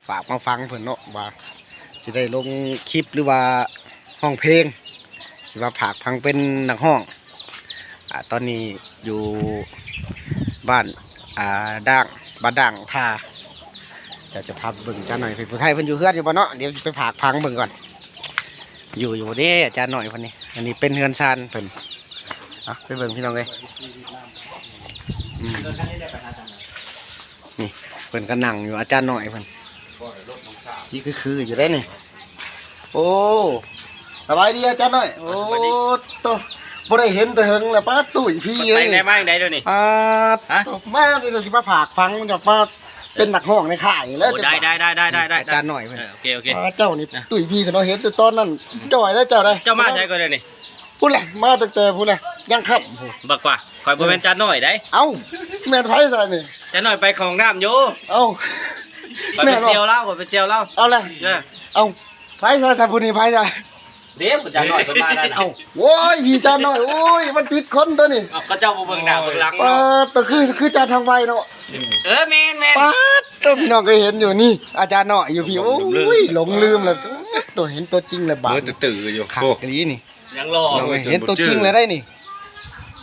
ຝາກມາຟັງເພິ່ນເນາະ ວ່າຊິໄດ້ລົງຄລິບ ຫຼືວ່າຮ້ອງເພງ ຊິມາຝາກຟັງເປັນນັກຮ້ອງ. ອາ ຕອນນີ້ຢູ່ບ້ານ ອາ ດ່າງ ບ້ານດ່າງທ່າ. ດຽວຈະພາໄປເບິ່ງອາຈານໜ້ອຍ ເພິ່ນ ຜູ້ໄທເພິ່ນຢູ່ເຮືອນຢູ່ບໍ່ເນາະ? ດຽວໄປຝາກຟັງເບິ່ງກ່ອນ ຢູ່ ຢູ່ບໍ່ເດ້ອາຈານໜ້ອຍເພິ່ນນີ້? ອັນນີ້ເປັນເຮືອນຊານເພິ່ນ. ເອົາ ໄປເບິ່ງພີ່ນ້ອງເອີຍ. ອືມ ນີ້ເພິ່ນກໍນັ່ງຢູ່ ອາຈານໜ້ອຍເພິ່ນ ສີຄືໆຢູ່ເດ້ນີ້. ໂອ້ ສະບາຍດີອາຈານໜ້ອຍ. ໂອ້ ສະບາຍດີ ໂຕ ບໍ່ໄດ້ເຫັນແຕ່ເຫິງແລ້ວ. ປ້າ ຕຸ້ຍພີເດ້ ໄປໄດ້ມາຈັ່ງໃດດຽວນີ້? ປ້າ ຮະ ໂຕ ມານີ້ຊິມາຝາກຝັງ ຢາກມາເປັນນັກຮ້ອງໃນຄ້າຍແລ້ວ. ໂອ້ ໄດ້ ໄດ້ ໄດ້ ອາຈານໜ້ອຍເພິ່ນ. ເອີ ໂອເຄ ໂອເຄ ປ້າ ເຈົ້ານີ້ ຕຸ້ຍພີເນາະ ເຫັນແຕ່ຕອນນັ້ນ ຈ່ອຍແລ້ວເຈົ້າໄດ໋. ເຈົ້າມາໃສກ່ອນດຽວນີ້? ພຸ້ນແຫຼະ ມາຕັ້ງແຕ່ພຸ້ນແຫຼະ ຍັງຄ່ຳພຸ້ນ. ບັກກວ່າ ຂ້ອຍບໍ່ແມ່ນຈານນ້ອຍໃດ໋. ເອົ້າ ແມ່ນໃຜຊະນີ້? ຈານນ້ອຍໄປເຂົ້າຫ້ອງນ້ຳຢູ່. ເອົ້າ ຂ້ອຍເປັນສ່ຽວລາວ ຂ້ອຍເປັນສ່ຽວລາວ. ເອົາລະ ເອີ ເອົ້າ ໃຜຊະ ຊະຜູ້ນີ້ໃຜຊະ? ເດ້ ຈານນ້ອຍເພິ່ນມາແລ້ວນະ. ເອົ້າ ໂອ້ຍ ພີ່ຈານນ້ອຍ ໂອ້ຍ ມັນຜິດຄົນຕົວນີ້. ເອົາ ເຂົາເຈົ້າບໍ່ເບິ່ງໜ້າເບິ່ງຫຼັງເນາະ. ເອີ ໂຕຄື ຄືຈານທອງໄວເນາະ. ເອີ ແມ່ນໆ ປາດໂຕ ພີ່ນ້ອງເຄີຍເຫັນຢູ່ນີ້ ອາຈານນ້ອຍຢູ່ພີ້. ໂອ້ຍ ຫຼົງລືມແລ້ວ ໂຕເຫັນຕົວຈິງແລ້ວບາດ ເອີ ຕື່ໆຢູ່ ຄັກອີ່ຫຼີນີ້. ຍັງຫຼໍ່ ເຫັນຕົວຈິງແລ້ວໄດ໋ນີ້.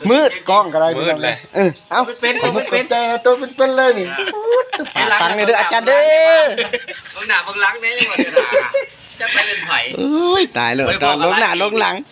ມືດກ້ອງກໍໄດ້ ມືດແລ້ວ. ເອີ ເອົ້າ ເປັນ ເປັນ ເປັນ ແຕ່ຕົວເປັນໆເລີຍນີ້. ຝາກຝັງແດ່ເດີອາຈານເດີ ເບິ່ງໜ້າເບິ່ງຫຼັງແດ່ ຍັງວ່າເດີ ຈະໄປເປັນໃຜ. ໂອ້ຍ ຕາຍແລ້ວ ເບິ່ງໜ້າເບິ່ງຫຼັງ.